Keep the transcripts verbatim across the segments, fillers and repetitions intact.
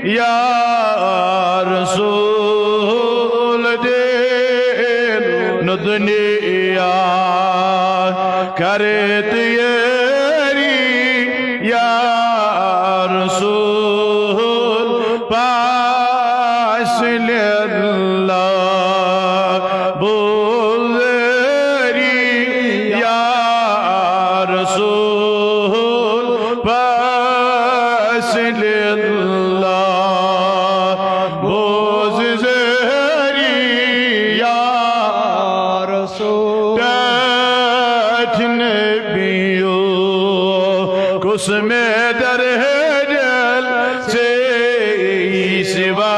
یا رسول دین دنیا کرے تیاری، یا رسول پاس للہ بوزری، یا رسول پاس للہ بوزری، یا رسول ٹاٹھ نبیو کس میں در ہے دل سے سوا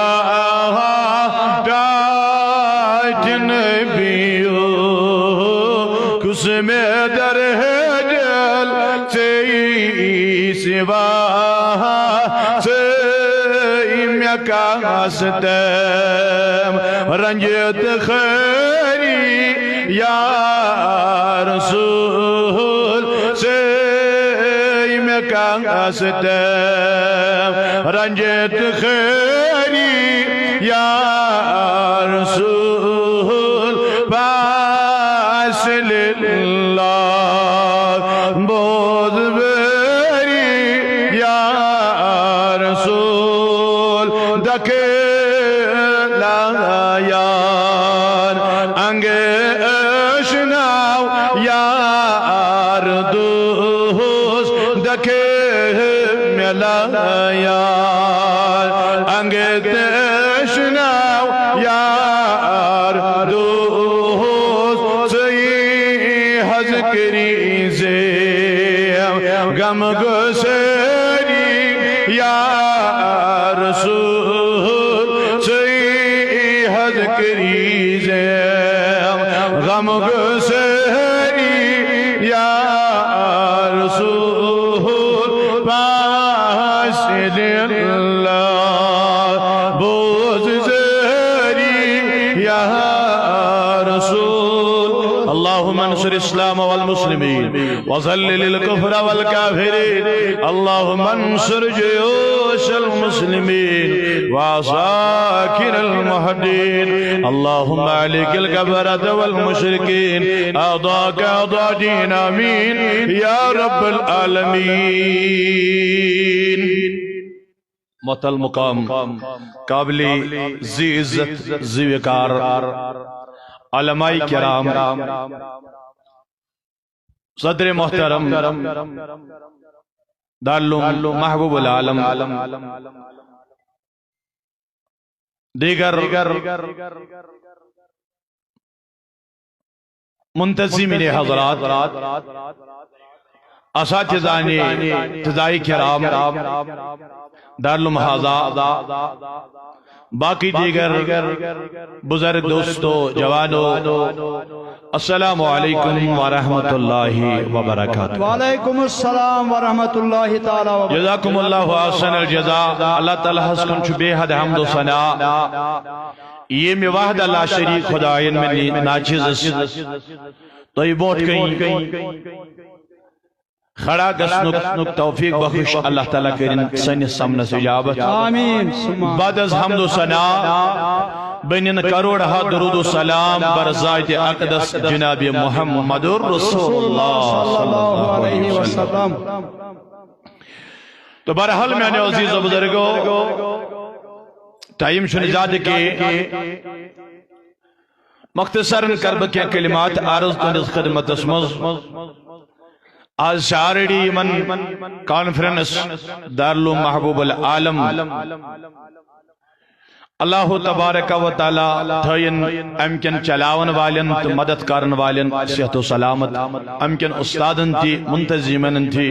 ٹاٹھ نبیو کس میں در ہے دل سے سوا سے میں کاستم رنجت خیری، یا رسول سے میں کاستم رنجت خیری، یا رسول پاس للہ بوز بری، یا رسول دکے لا یار انگے اشناو، یار دوست دکے ملا یار انگے تشناو، یار دوست سی حض کری زیم غم گسری، یا رسول سی حض کری زیم غم گسری، یا رسول پاس للہ بوز زری، یا رسول۔ اللهم انصر الإسلام والمسلمين وذلل الكفر والكافرين. اللهم انصر جيوش المسلمين وعساكر المهدين. اللهم أهلك الكفرة والمشركين أعداءك أعداء الدين. آمين يا رب العالمين. محترم مقام، قابل ذی عزت ذی وقار علماء کرام، صدر محترم دارالعلوم محبوب العالم، دیگر منتظمین حضرات، اساتذہ ابتدائی کرام، دارالعلوم ہذا، باقی دیگر بزرگ دوستو، جوانو، السلام علیکم ورحمۃ اللہ وبرکاتہ۔ وعلیکم السلام ورحمۃ اللہ تعالیٰ وبرکاتہ۔ جزاکم اللہ احسن الجزاء۔ اللہ تعالیٰ ہس کن چھُ بے حد حمد و ثنا۔ ییٚمہِ وحدہ لا شریک خدایَن مےٚ ناچیزس تۄہہِ برونٛٹھ کَنۍ کھڑا گژھنُک توفیق بخش۔ اللہ تعالیٰ کٔرِن سٲنِس سمنس اجابت۔ آمین۔ بعد از حمد و ثنا بنن کروڑ ہا درود و سلام بر ذات اقدس جناب محمد رسول اللہ صلی اللہ علیہ وسلم۔ تو بہرحال میانیو عزیز و بزرگو، ٹائم چھُنہٕ زیادٕ کینٛہہ، مختصراً کر بہٕ کینٛہہ کلمات عرض تُہنٛدِس خدمتس منٛز۔ آز چھِ already یِمن کانفرنس دارالعلوم محبوب العالم، اللہ تبارک و تعالیٰ تھٲیِن امہِ کٮ۪ن چلاون والٮ۪ن تہٕ مدد کرن والٮ۪ن صحت و سلامت، امہِ کٮ۪ن استادن تہِ، منتظمن تہِ۔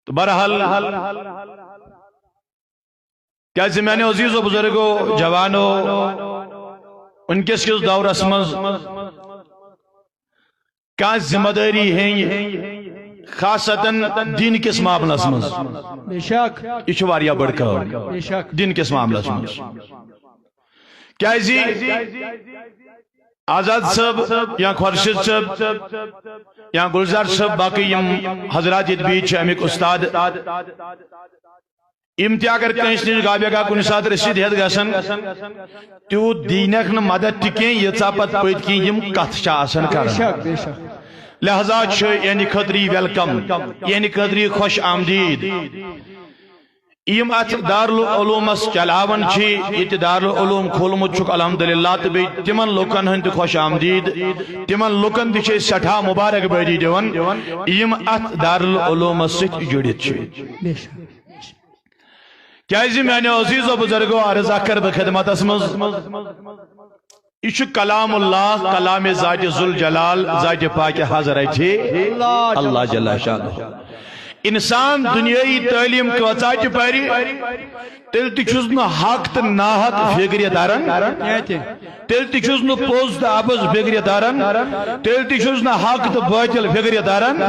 تہٕ بہرحال، کیازِ میانیو عزیز و بزرگو، جوانو، ونکس کس دورس منٛز کانٛہہ ذمہ دٲری ہیٚنۍ، خاصتاً دین کِس معاملس منٛز۔ بے شک۔ یہِ چھُ واریاہ بٔڑ کٲم۔ بے شک۔ دین کِس معاملس منٛز۔ کیازِ آزاد صٲب یا خورشید صٲب یا گلزار صٲب، باقٕے یِم حضرات ییٚتہِ بِہِتھ چھِ، اَمِکۍ اُستاد، یِم تہِ اگر کٲنٛسہِ نِش گاہ بے گاہ کُنہِ ساتہٕ رٔسیٖد ہٮ۪تھ گژھن، تیوٗت دِینکھ نہٕ مدد تہِ کینٛہہ، ییٖژاہ پتہٕ پٔتۍ کِنۍ یِم کتھ چھِ آسان بے کران۔ شک، بے شک۔ لہذا چھُ یِہنٛدِ خٲطرٕ یہِ welcome، یِہنٛدِ خٲطرٕ یہِ خوش آمدید۔ یِم اتھ دارالعلومس چلاوان چھِ، ییٚتہِ دارالعلوم کھولمُت چھُکھ الحمدللہ، تہٕ بیٚیہِ تِمن لُکن ہٕنٛدۍ تہِ خوش آمدید، تِمن لُکن تہِ چھِ أسۍ سٮ۪ٹھاہ مبارک بٲدی دِوان، یِم اتھ دارالعلومس سۭتۍ جُڑِتھ چھِ۔ بے شک۔ کیازِ میانیو عزیزو بزرگو، عرض اکھ کرٕ بہٕ خدمتس منٛز۔ یہِ چھُ کلام اللہ، کلام ذات ذوالجلال، ذات پاک حضرت اللہ جل شانہ۔ انسان دنیٲیی تعلیٖم کۭژاہ تہِ پرِ، تیٚلہِ تہِ چھُس نہٕ حق تہٕ ناحق فکرِ تران۔ کینٛہہ تہِ۔ تیٚلہِ تہِ چھُس نہٕ پوٚز تہٕ اَپُز فِکرِ تران، تیٚلہِ تہِ چھُس نہٕ حق تہٕ باطل فِکرِ تران۔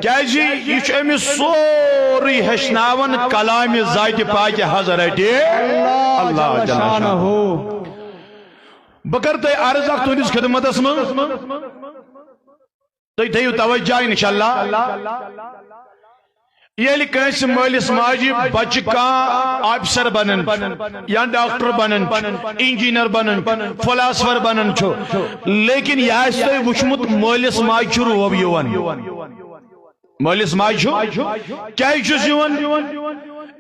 کیٛازِ؟ یہِ چھُ أمِس سورُے ہیٚچھناوان کلامِ ذاتِ پاکِ حضرتِ اللہ جل شانہ۔ بہٕ کرٕ تۄہہِ عرض اکھ تُہنٛدِس خدمتس منٛز۔ تُہۍ تھٲیِو توجہ انشاءاللہ۔ ییٚلہِ کٲنٛسہِ مٲلِس ماجہِ بچہِ کانٛہہ آفیسر بنان چھُ، یا ڈاکٹر بنان چھُ، انجینئر بنان چھُ، فلاسفر بنان چھُ، لیکن یہِ آسہِ تۄہہِ وُچھمُت، مٲلِس ماجہِ چھُ روب یِوان۔ مٲلِس ماجہِ چھُ کیٛازِ چھُس یِوان؟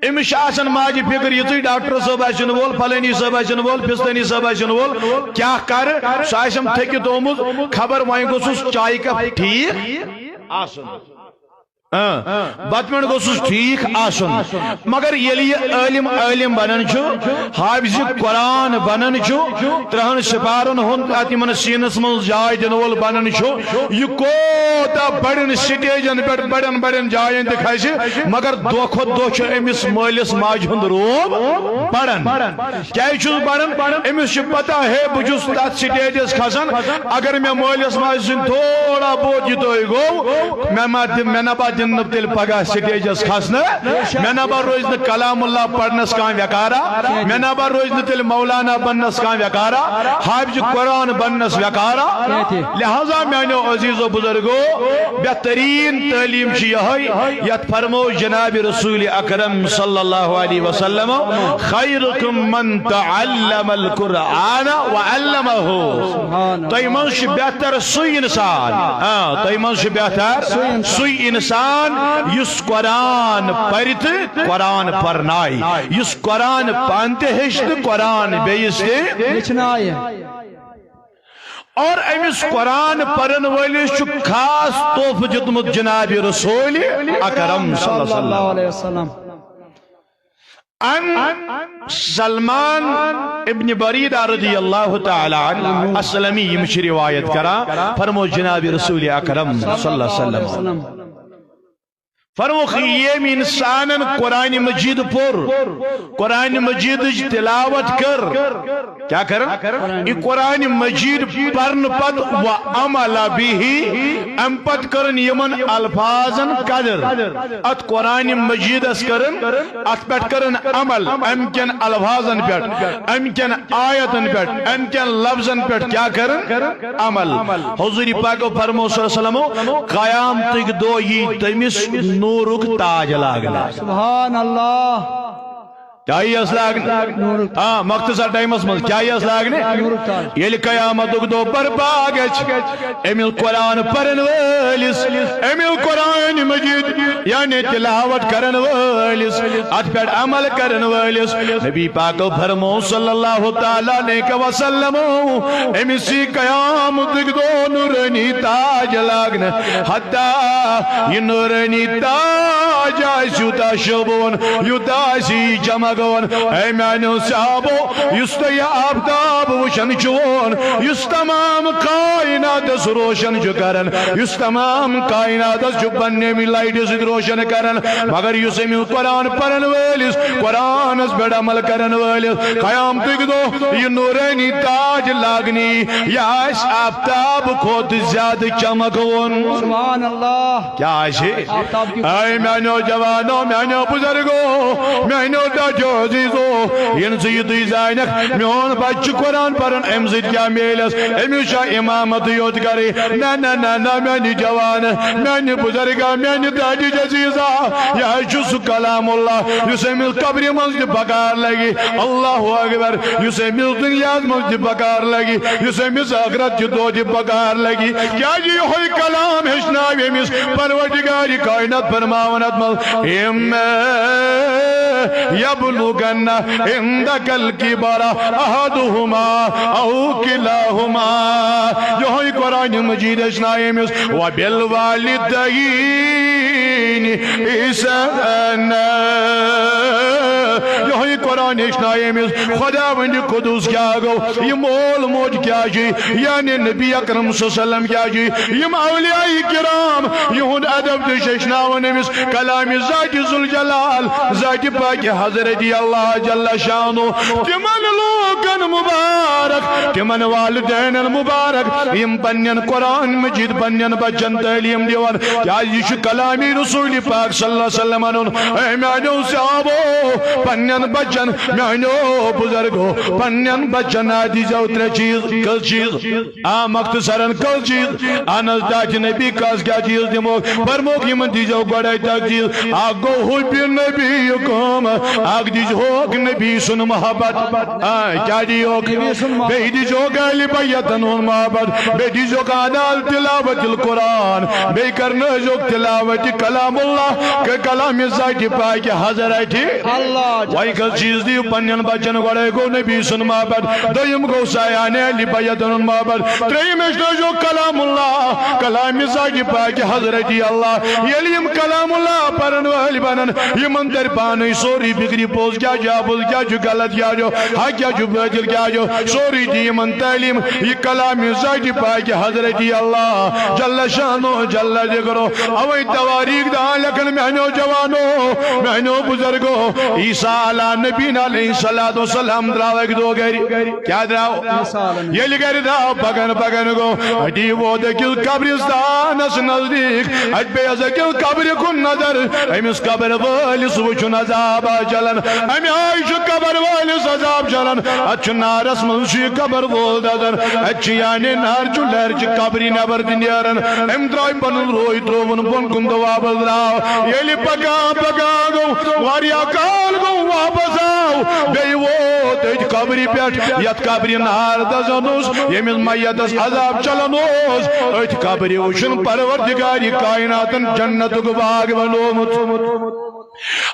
أمِس چھِ آسان ماجہِ فِکر، یِتھُے ڈاکٹر صٲب آسہِ یِنہٕ وول، فلٲنی صٲب آسہِ یِنہٕ وول، فِستٲنی صٲب آسہِ یِنہٕ وول، کیٛاہ کَرٕ؟ سُہ آسٮ۪م تھٔکِتھ آمُت، خبر وۄنۍ گوٚژھُس چایہِ کپ ٹھیٖک آسُن۔ اۭں، بتہٕ میوٚنٛڈ گوٚژھُس ٹھیٖک آسُن۔ مگر ییٚلہِ یہِ عٲلِم عٲلِم بنان چھُ، حافظِ قرآن بنان چھُ، ترٛہن سپارن ہُنٛد اتھ یِمن سیٖنس منٛز جاے دِنہٕ وول بنان چھُ، یہِ کوٗتاہ بڑٮ۪ن سٹیجن پٮ۪ٹھ، بڑٮ۪ن بڑٮ۪ن جاین تہِ کھسہِ، مگر دۄہ کھۄتہٕ دۄہ چھُ أمِس مٲلِس ماجہِ ہُنٛد روب بڑان۔ کیٛازِ چھُس بڑان؟ أمِس چھُ پتہ، ہے، بہٕ چھُس تتھ سٹیجس کھسان، اگر مےٚ مٲلِس ماجہِ سۭتۍ تھوڑا بہت یہِ تۄہہِ گوٚو، مےٚ ما دِ-، مےٚ نبا دِن نہٕ تیٚلہِ پگاہ سٹیجس کھسنہٕ، مےٚ نبا روزِ نہٕ کلام اللہ پرنس کانٛہہ ویکارا، مےٚ نبا روزِ نہٕ تیٚلہِ مولانا بننس کانٛہہ ویکارا، حافظ قرآن بننس ویکارا۔ لہذا میانیو عزیزو بزرگو، بہترین تعلیم چھِ یہے، یتھ فرمو جناب رسول اکرم صلی اللہ علیہ وسلم، خیرکم من تعلم القرآن وعلمہ۔ تۄہہِ منٛز چھُ بہتر سُے انسان، آ، تۄہہِ منٛز چھُ بہتر سُے انسان یُس قرآن پرِ تہٕ قرآن پرنایہِ، یُس قرآن پانہٕ تہِ ہیٚچھِ تہٕ قرآن بیٚیِس تہِ ہیٚچھنایہِ۔ اور أمِس قرآن پرن وٲلِس چھُ خاص تحفہٕ دیُتمُت جناب رسول اکرم صلی اللہ علیہ وسلم۔ ان سلمان ابن بریدہ رضی اللہ تعالی عنہ اسلمی، یِم چھِ روایت کران، فرمو جناب رسول اکرم صلی اللہ علیہ وسلم۔ فرموکھ، ییٚمۍ انسانن قرآن مجید پوٚر، قرآن مجیدٕچ تلاوت کٔر، کیٛاہ کٔر؟ یہِ قرآن مجید پرنہٕ پتہٕ و عمل به، امہِ پتہٕ کٔرٕن یِمن الفاظن قدر۔ اتھ قرآن مجیدس کٔرٕن، اتھ پٮ۪ٹھ کٔرٕن عمل، امہِ کٮ۪ن الفاظن پٮ۪ٹھ، امہِ کٮ۪ن آیتن پٮ۪ٹھ، امہِ کٮ۪ن لفظن پٮ۪ٹھ کیٛاہ کٔرٕن؟ عمل۔ حضور پاک فرمو صلی اللہ علیہ وسلم، قیامتٕکۍ دۄہ یی تٔمِس نوٗرُک تاج لاگنہٕ۔ سبحان اللہ۔ کیٛاہ یِیَس لاگنہٕ؟ نوٗرُک۔ آ، مختصر ٹائمس منٛز کیٛاہ یِیَس لاگنہٕ؟ نوٗرُک تاج۔ ییٚلہِ قیامتُک دۄہ برپا گژھِ، أمِس قرآن پرن وٲلِس، أمِس قرآن مجید یعنی تلاوت کرن وٲلِس، اتھ پٮ۪ٹھ عمل کرن وٲلِس، نبی پاک فرمو صلی اللہ تعالیٰ علیہ وسلم، أمِس یی قیامتٕکۍ دۄہ نورانی تاج لاگنہٕ، حتیٰ یہِ نورانی تاج آسہِ یوٗتاہ شوبون، یوٗتاہ آسہِ یہِ چمکون۔ اے میانیو صحابو، یُس تُہۍ یہِ آفتاب وٕچھان چھِوون، یُس تمام کائناتس روشن چھُ کران، یُس تمام کائناتس چھُ پننہِ اَمہِ لائٹہِ سۭتۍ روشن کران، مگر یُس اَمیُک قرآن پرن وٲلِس، قرآنس پٮ۪ٹھ عمل کرن وٲلِس، قیامتٕکۍ دۄہ یہِ نورانی تاج لاگنہٕ یی، یہِ آسہِ آفتاب کھۄتہٕ زیادٕ چمکوُن۔ سبحان اللہ۔ کیٛاہ آسہِ؟ آفتاب کہِ اے میانیو جوانو، میانیو بزرگو، میانیو ڈاچو، عزیزو، ییٚلہِ ژٕ یہِ تُہۍ زانکھ، میون بچہِ چھُ قرآن پران، امہِ سۭتۍ کیٛاہ میلٮ۪س؟ أمِس چھا امامت یوت کرٕنۍ؟ نہ، نہ، نہ، نہ، میانہِ جوان، میانہِ بزرگا، میانہِ دادِ عزیزا، یہِ حظ چھُ سُہ کلام اللہ، یُس أمِس قبرِ منٛز تہِ بکار لگہِ۔ اللہ اکبر۔ یُس أمِس دُنیاہس منٛز تہِ بکار لگہِ، یُس أمِس ٲخرت کہِ دۄہ تہِ بکار لگہِ۔ کیازِ یِہوٚے کلام ہیٚچھناوِ أمِس پروردگارِ کائنات فرماوان اتھ منٛز، اما یبلغن عندک الکبر احدہما او کلاہما۔ یِہوٚے قرآن مجید ہیٚچھناوِ أمِس، وبالوالدین احسانا۔ یِہوٚے قرآن ہیٚچھناوِ أمِس خداوندِ قدوس کیٛاہ گوٚو، یہِ مول موج کیٛاہ چھُ، یعنی نبی اکرم صلی اللہ علیہ وسلم کیٛاہ چھُ، یِم اولیاء کرام، یِہُنٛد ادب تہِ چھِ ہیٚچھناوان أمِس کلامِ ذاتِ ذوالجلال، ذاتِ پاکِ حضرتِ اللہ جل شانہ۔ تِمن لوٗکن مبارک، تِمن والدینن مبارک، یِم پننٮ۪ن قرآن مجید پننٮ۪ن بچن تعلیٖم دِوان۔ کیٛازِ یہِ چھُ کلامِ رسول پاک صلی اللہ علیہ وسلم ونُن، اے میانیو صحابو، پننٮ۪ن بچن، میانیو بزرگو، پننٮ۪ن بچن آ دیٖزیو ترٛےٚ چیٖز۔ کٔژ چیٖز؟ آ، مختصرن کٔژ چیٖز؟ اہن حظ، تاکہِ نبی کس کیٛاہ چیٖز دِمو؟ فرموکھ یِمن دیٖزیو گۄڈے ترٛےٚ چیٖز۔ اکھ گوٚو حب نبی کم، اکھ دیٖزیوکھ نبی سُنٛد محبت۔ آ، کیٛاہ دیٖزیوکھ؟ نبی سُنٛد محبت۔ بیٚیہِ دیٖزیوکھ اہلِ بیتن ہُنٛد محبت۔ بیٚیہِ دیٖزیوکھ اعلیٰ تلاوت القرآن۔ بیٚیہِ کرنٲوزیوکھ تلاوت کلام اللہ، کہ کلامِ ذاتِ پاکِ حضرتِ اللہ۔ وۄنۍ کٔژ چیٖز دِیِو پننٮ۪ن بچن؟ گۄڈے گوٚو نبی سُنٛد محبت، دوٚیِم گوٚو سایانِ اہلِ بیتن ہُنٛد محبت، ترٛیٚیِم ہیٚچھنٲوزیوکھ کلام اللہ، کلامِ ذاتِ پاکِ حضرتِ اللہ۔ ییٚلہِ یِم کلام اللہ پرن وٲلۍ بنن، یِمن ترِ پانے سورُے فکرِ پوٚز کیٛاہ چھُ، اپُز کیٛاہ چھُ، غلط کیٛاہ چھُ، حق کیٛاہ چھُ، باطل کیٛاہ چھُ، سورُے دِ یِمن تعلیٖم۔ یہِ کلامِ ذاتِ پاکِ حضرتِ اللہ جل شانہ جل ذکرہ۔ اوے توٲریٖخ دان لیکھن، میانیو جوانو، میانیو بزرگو، عیسیٰ علیٰ نبینا علیہ الصلوۃ والسلام درٛاو اکہِ دۄہ گرِ۔ کیٛاہ درٛاو؟ عیسیٰ علیٰ۔ ییٚلہِ گرِ درٛاو، پکان پکان گوٚو، أتی ووت أکِس قبرستانس نزدیٖک۔ اَتہِ پیٚیَس أکِس قبرِ کُن نظر، أمِس قبر وٲلِس وُچھُن عذابا چلان، اَمہِ آیہِ چھُ قبر وٲلِس عذاب چلان۔ اَتہِ چھُ نارس منٛز چھُ یہِ قبر وول دَزان، اَتہِ چھُ یعنی نار چھُ لہر چھِ قبرِ نٮ۪بر تہِ نیران۔ أمۍ درٛاے پنُن روے ترٛووُن بۄن کُن تہٕ واپس درٛاو۔ ییٚلہِ پکان پکان گوٚو، واریاہ کال گوٚو، واپس آو، بیٚیہِ ووت أتھۍ قبرِ پٮ۪ٹھ، یتھ قبرِ نار دزان اوس، ییٚمِس میتس عذاب چلان اوس۔ أتھۍ قبرِ وُچھُن پروردگارِ کائناتن جنتُک باغ بنوومُت۔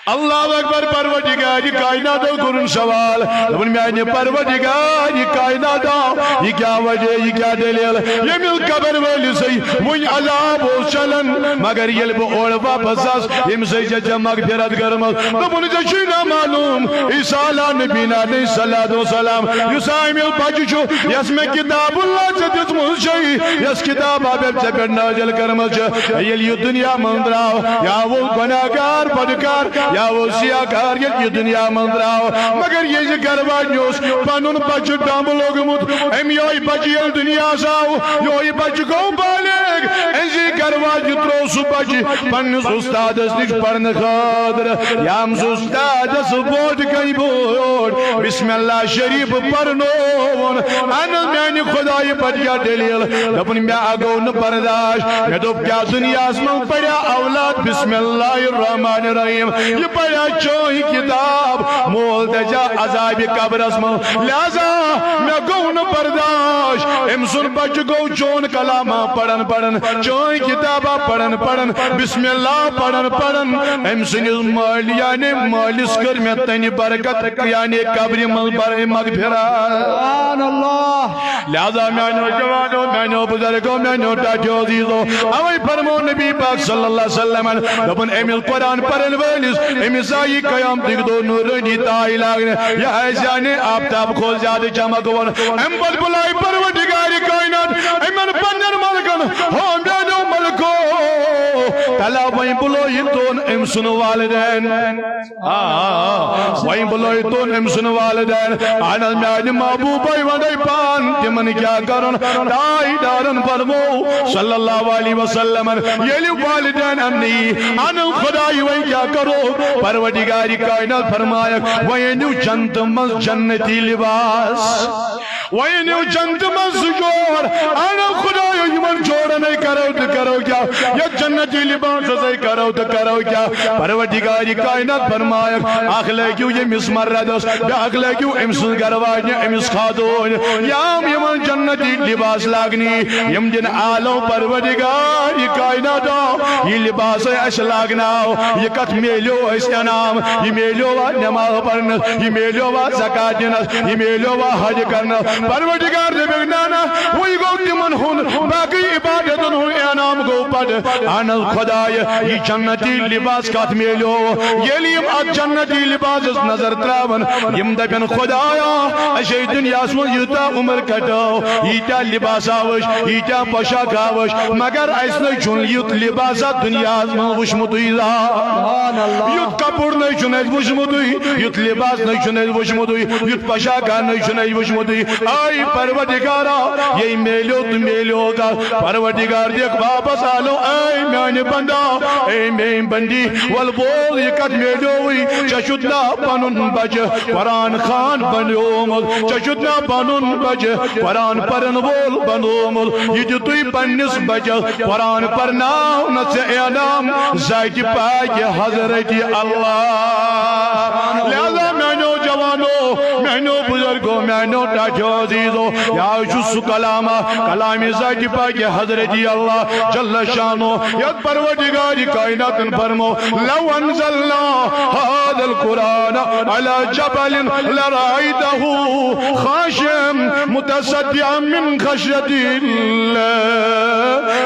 اللہ اکبر، پروردگارِ کائناتو کوٚرُن سوال، دوٚپُن، میانہِ پروردگارِ کائناتو، یہِ کیٛاہ وجہ، یہِ کیٛاہ دٔلیٖل؟ ییٚمہِ قبر وٲلِسٕے وُنہِ عذاب اوس چلان، مگر ییٚلہِ بہٕ اورٕ واپس آس، ییٚمہِ سۭتۍ ژےٚ، ژےٚ مغفرت کٔرمٕژ۔ دوٚپُن، ژےٚ چھُے نا معلوم، عیسیٰ علیٰ نبینا علیہ الصلوۃ والسلام، یُس عامل بچہٕ چھُ، یس مےٚ کتاب اللہ ژےٚ دِژمٕژ چھے، یس کتاب آبے ژےٚ پٮ۪ٹھ نازل کٔرمٕژ چھِ، ییٚلہِ یہِ دُنیا منٛز درٛاو، یا اوس گۄناہ گار بدکار، یا اوس سیاہ کار، ییٚلہِ یہِ دُنیا منٛز درٛاو، مگر ییٚلہِ گرٕ واجنہِ اوس پنُن بچہٕ ڈمب لوگمُت، أمۍ یوٚہے بچہٕ ییٚلہِ دُنیاہس آو، یوٚہے بچہٕ گوٚو بالغ، أزی گرٕ واجنہِ ترٛوو سُہ بچہٕ پننِس استادس نِش پرنہٕ خٲطرٕ۔ ییٚمِس استادس برونٛٹھ کنہِ برونٛٹھ بسم اللہ شریف پرنووُن، اہن میانہِ خدایہِ پتہٕ کیٛاہ دٔلیٖل؟ دوٚپُن، مےٚ گوٚو نہٕ برداش۔ مےٚ دوٚپ، کیٛاہ دُنیاہس منٛز پریا اولاد بسم اللہ الرحمن الرحیم؟ یہِ پریا چٲنۍ کتاب؟ مول دَزیا عذابِ قبرس منٛز؟ لہذا مےٚ گوٚو نہٕ برداش۔ أمۍ سُنٛد بچہٕ گوٚو چون کلامہ پران پران، چٲنۍ کتابہ پران پران، بسم اللہ پران پران، أمۍ سٕنٛدِس مٲلۍ یعنی مٲلِس کٔر مےٚ تنہِ برکت یعنی قبرِ منٛز بر مغفرت۔ سبحان اللہ۔ لہذا میانیو جوانو، میانیو بزرگو، میانیو ٹاٹھیو عزیزو، اوے فرمو نبی پاک صلی اللہ علیہ وسلمن، دوٚپُن، أمِس قرآن پرن وٲلِس، أمِس آیہِ قیامتٕکۍ دۄہ نورٲنی تاج لاگنہٕ، یہِ آسہِ یعنی آفتاب کھۄتہٕ زیادٕ چمک وول۔ امہِ پتہٕ بُلایہِ پروردگارِ کائنات یِمن پننٮ۪ن ملکن، ہو میانیو ملکو، الا وۄنۍ بُلٲیِتون أمۍ سُنٛد والدین۔ آ، آ، آ۔ وۄنۍ بُلٲیتون أمۍ سُنٛد والدین۔ اہن حظ، میانہِ محبوبے وَنے پان تِمن کیٛاہ کرُن۔ تاجدارن فرمو صلی اللہ علیہ وسلمن، ییٚلہِ والدین اَننہٕ یی، اہن خداے وۄنۍ کیٛاہ کرو؟ پروردگار کائنات فرمایکھ، وۄنۍ أنِو جنتہٕ منٛز جنتی لباس۔ وۄنۍ أنِو جنتہٕ منٛز زٕ جوڑ۔ اہن خدایو، یِمن جوڑنے کرو تہٕ کرو کیٛاہ؟ یتھ جنتی لباسس ہے کرو تہٕ کرو کیٛاہ؟ پروردگار کائنات فرمایکھ، اکھ لٲگِو ییٚمِس مردس، بیٛاکھ لٲگِو أمۍ سٕنٛز گرٕ واجنہِ، أمِس خاتوٗن۔ یا یِمن جنتی لباس لاگنی، یِم دِن عالم پروردگار کائنات۔ یہِ لباس ہے اَسہِ لاگناو، یہِ کتھ میلیو اَسہِ انعام؟ یہِ میلیوا نماز پرنس؟ یہِ میلیوا زکات دِنس؟ یہِ میلیوا حج کرنس؟ پروردگار دپکھ، نہ نہ، وۄنۍ گوٚو تِمن ہُنٛد، باقٕے عبادتن ہُنٛد انعام گوٚو پتہٕ۔ اہن خداے، یہِ جنتی لباس کتھ میلیو؟ ییٚلہِ یِم اتھ جنتی لباسس نظر تراون، یِم دپن، خدایا، اسے دنیاہس منٛز یوٗتاہ عمر کٹٲو، ییٖتیٛاہ لباس آو اسہِ، ییٖتیٛاہ پوشاک آو اسہِ، مگر اسہِ نَے چھُنہٕ یُتھ لباس اتھ دنیاہس منٛز وُچھمُتٕے زانٛہہ۔ سبحان اللہ۔ یُتھ کپُر نَے چھُنہٕ اسہِ وُچھمُتٕے، یُتھ لباس نَے چھُنہٕ اسہِ وُچھمُتٕے، یُتھ پوشاک نَے چھُنہٕ اسہِ وُچھمُتٕے۔ اے پروردگارا، یے میلیو تہٕ میلیو گا۔ پروردگار دِکھ واپس آلو، اے میانہِ بندا، اے میٲنۍ بندی، ول بول، یہِ کتھ میلیووٕے؟ ژےٚ چھُتھ نا پنُن بچہٕ قرآن خوان بنیومُت؟ ژےٚ چھُتھ نا پنُن بچہٕ قرآن پرن وول بنومُت؟ یہِ دیُتُے پننِس بچس قرآن پرناونس ژےٚ انعام ذاتِ پاکِ حضرت اللہ۔ لہذا میانیو جوانو، میانیو بزرگو، میانیو ٹاٹھیو عزیزو، یہِ حظ چھُ سُہ کلامہ، کلامِ ذاتِ پاکِ حضرت اللہ جل شانو، یتھ پروردگار کائناتن فرمو، لو انزلنا هذا القرآن على جبل لرأيته خاشعا متصدعا من خشية الله۔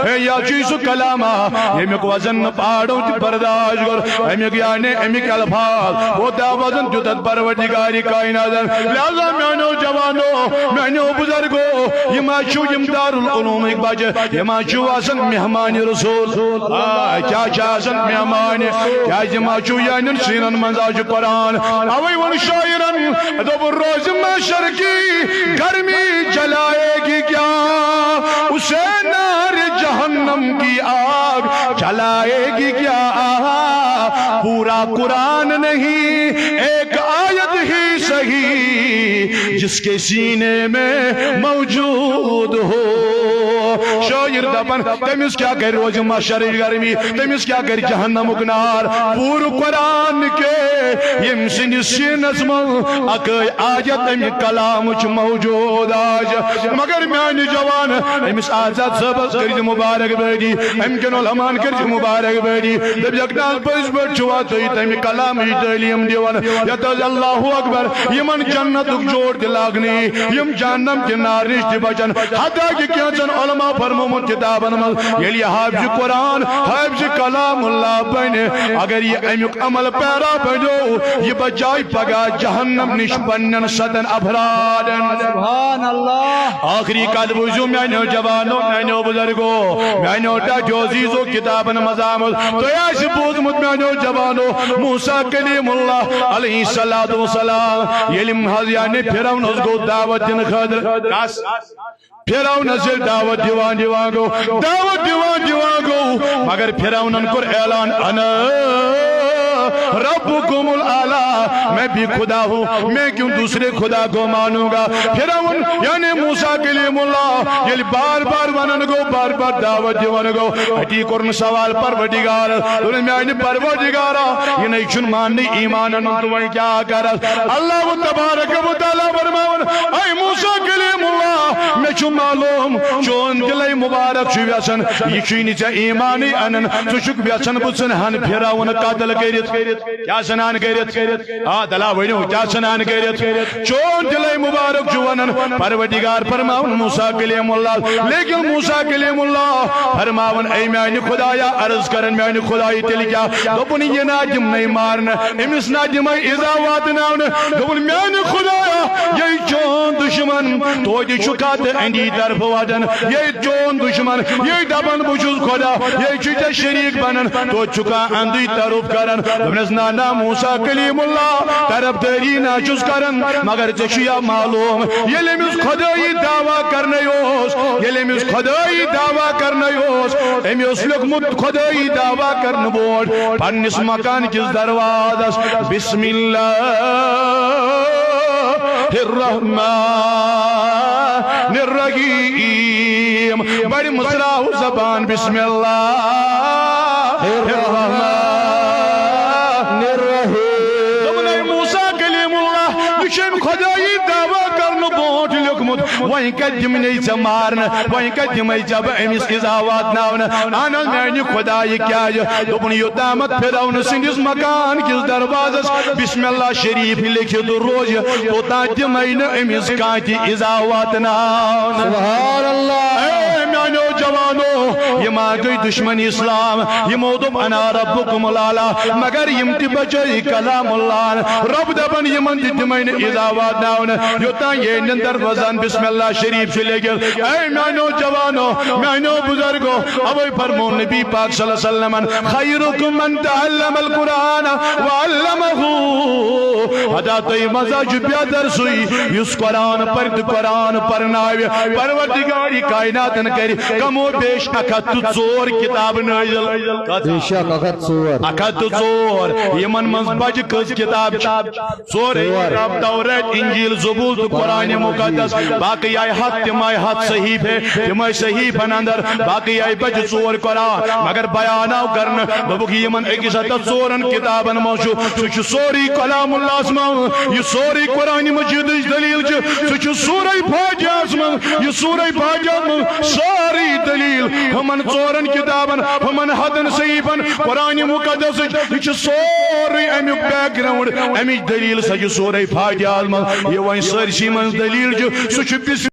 ہے، یہِ چھُ سُہ کلامہ، ییٚمیُک وزن نہٕ پہاڑو تہِ برداشت کوٚر، امیُک یعنی امیُک الفاظ، کوٗتاہ وزن دیُت اتھ پروردگار کائناتن۔ لہذا میانیو جوانو، میانیو بزرگو، یہِ ما چھُو یِم دارالعلومٕکۍ بچہٕ، یہِ ما چھُو آسان مہمان رسول؟ آ، کیٛاہ چھِ آسان مہمان؟ کیٛازِ ما چھُو یِہنٛدٮ۪ن سیٖنن منٛز آز چھُ قرآن؟ اوے ووٚن شاعرن، دوٚپُن، روزِ محشر کی گرمی جلائے گی کیا؟ اسے نار جہنم کی آگ جلائے گی کیا؟ پورا قرآن نہیں، ایک آیت ہی صحیح، جس کے سینے میں موجود ہو۔ شاعر دپان، تٔمِس کیٛاہ کرِ روزِ محشرٕچ گرمی؟ تٔمِس کیٛاہ کرِ جہنمُک نار؟ پوٗرٕ قرآن کے ییٚمہِ سٕنٛدِس سیٖنس منٛز اکٲے آیت اَمہِ کلامٕچ موجود آسہِ۔ مگر میانہِ جوان، أمِس آزاد صٲبس کٔرزِ مبارک بٲدی، أمۍ کٮ۪ن علماہن کٔرزِ مبارک بٲدی۔ دٔپزٮ۪کھ، نہ حظ، پٔزۍ پٲٹھۍ چھِوا تُہۍ تَمہِ کلامٕچ تعلیٖم دِوان، یتھ حظ اللہ اکبر، یِمن جنتُک جوڑ تہِ لاگنہٕ یی، یِم جہنم کہِ نارٕ نِش تہِ بچن۔ حتیٰ کہِ کینٛژن علماء فرمومُت کتابن منٛز، ییٚلہِ یہِ حافظ قرآن، حافظ کلام اللہ بنہِ، اگر یہِ امیُک عمل پیرا بنیو، یہِ بچایہِ پگاہ جہنم نِش پننٮ۪ن ستن افرادن۔ سبحان اللہ۔ آخری کتھ بوٗزِو میانیو جوانو، میانیو بزرگو، میانیو ٹاٹھیو عزیزو، کتابن منٛز آمُت۔ تۄہہِ آسہِ بوٗزمُت میانیو جوانو، موسیٰ کلیم اللہ علیہ الصلوۃ والسلام، ییٚلہِ حظ یعنی فرعون اوس گوٚو دعوت دِنہٕ خٲطرٕ۔ کس؟ فرعونس ییٚلہِ دعوت دِوان دِوان گوٚو، دعوت دِوان دِوان گوٚو، مگر فرعونن کوٚر اعلان، انا ربکم الاعلی، میں بھی خدا ہوں، میں کیوں دوسرے خدا کو مانوں گا؟ فرعون یعنی موسیٰ کلیم اللہ ییٚلہِ بار بار ونان گوٚو، بار بار دعوت دِوان گوٚو، اتی کوٚرُن سوال پروردگار، دوٚپُن، میانہِ پروردگارا، یہِ نے چھُنہٕ ماننٕے ایمان انُن، تہٕ وۄنۍ کیٛاہ کرس؟ اللہ تبارک و تعالیٰ فرماوان، اے موسیٰ کلیم اللہ، مےٚ چھُ معلوم چون دلے مبارک چھُ یژھان، یہِ چھُے نہٕ ژےٚ ایمانٕے انان، ژٕ چھُکھ یژھان بہٕ ژھٕنہٕ ہن فرعون قتل کٔرِتھ۔ کیٛاہ ژھٕنہٕ ہن کٔرِتھ؟ آ، دلا ؤنِو، کیٛاہ ژھٕنان کٔرِتھ؟ چون دِلے مُبارک چھُ وَنان، پروردگار فرماوُن موسیٰ کلیم اللہ۔ لیکن موسیٰ کلیم اللہ فرماوُن، اے میانہِ خدایا، عرض کران، میانہِ خدایہِ، تیٚلہِ کیٛاہ؟ دوٚپُن، یہِ نا دِمنے مارنہٕ، أمِس نا دِمے ایذا واتناونہٕ۔ دوٚپُن، میانہِ خدایا، یہِ چون دُشمن، توتہِ چھُکھا تہٕ اندی طرفہٕ واتان۔ یہِ چون دُشمن، یہِ دپان، بہٕ چھُس خدا، یہِ چھُ ژےٚ شریٖک بنان، توتہِ چھُکھا اندی طرف کران؟ دوٚپنس، نہ، نہ، موسیٰ کلیم اللہ، طرفدٲری نہ چھُس کران، مگر ژےٚ چھُ یا معلوم، ییٚلہِ أمِس خدٲیی دعویٰ کرنے اوس، ییٚلہِ أمِس خدٲیی دعویٰ کرنے اوس، أمۍ اوس لیوٚکھمُت خدٲیی دعویٰ کرنہٕ برونٛٹھ پننِس مکان کِس دروازس، بسم اللہ الرحمن الرحیم۔ بڑِ مُژراو زبان، بسم اللہ الرحمن الرحیم۔ دوٚپُن، اے موسیٰ کلیم اللہ، یہِ چھُ أمۍ خدٲیی دعویٰ کرنہٕ برونٛٹھ لیوٚکھمُت، وۄنۍ کتہِ دِمنے ژےٚ مارنہٕ، وۄنۍ کتہِ دِمے ژےٚ بہٕ أمِس ایذا واتناونہٕ؟ اہن حظ، میانہِ خدایہِ کیٛازِ؟ دوٚپُن، یوٚتامتھ فرعون سٕنٛدِس مکان کِس دروازس بسم اللہ شریٖف لیکھِتھ روزِ، توٚتام دِمے نہٕ أمِس کانٛہہ تہِ ایذا واتناونہٕ۔ سبحان اللہ۔ اے میانیو جوانو، یِم ہا گٔے دُشمن اسلام، یِمو دوٚپ، انا ربکم الاعلی، مگر یِم تہِ بچٲے کلام اللہ۔ رب دپان، یِمن تہِ دِمے نہٕ ایذا واتناونہٕ، یوٚتام یِہنٛدٮ۪ن دروازن بسم اللہ شریٖف چھُ لیکھِتھ۔ اے میانیو جوانو، میانیو بزرگو، اوے فرموو نبی پاک صلی اللہ علیہ وسلمن، خیرکم من تعلم القرآن وعلمہ۔ ہتا تۄہہِ منٛز چھُ بہتر سُے یُس قرآن پرِ تہٕ قرآن پرناوِ۔ پروردگار کائناتن کرِ کم و بیش اکھ ہتھ تہٕ ژور کتاب نٲزِل۔ بے شک، اکھ ہتھ ژور۔ اکھ ہتھ تہٕ ژور۔ یِمن منٛز بجہِ کٔژ کتاب چھِ؟ ژورے۔ ژور۔ کتاب، تورات، انجیل، زبور تہٕ قرآن مقدس۔ باقی آیہِ ہتھ، تِم آیہِ ہتھ صحیفے، تِم آیہِ صحیفن اندر۔ باقی آیہِ بجہِ ژور قرآن، مگر بیان آو کرنہٕ۔ دوٚپُکھ، یِمن أکِس ہتس ژورن کتابن منٛز چھُ، سُہ چھُ سورُے کلام اللہس منٛز، یہِ سورُے قرآن مجیدٕچ دلیل چھِ، سُہ چھُ سورے فاتحہس منٛز، یہِ سورے فاتحہس منٛز سٲرٕے دلیل۔ ہُمن ژورن کتابن، ہُمن ہتن صحیفن قرآن مقدسٕچ، یہِ چھُ سورُے امیُک background، امِچ دلیل سۄ چھِ سورے فاتحہس منٛز۔ یہِ وۄنۍ سٲرسٕے منٛز دلیل چھُ، سُہ چھُ بسم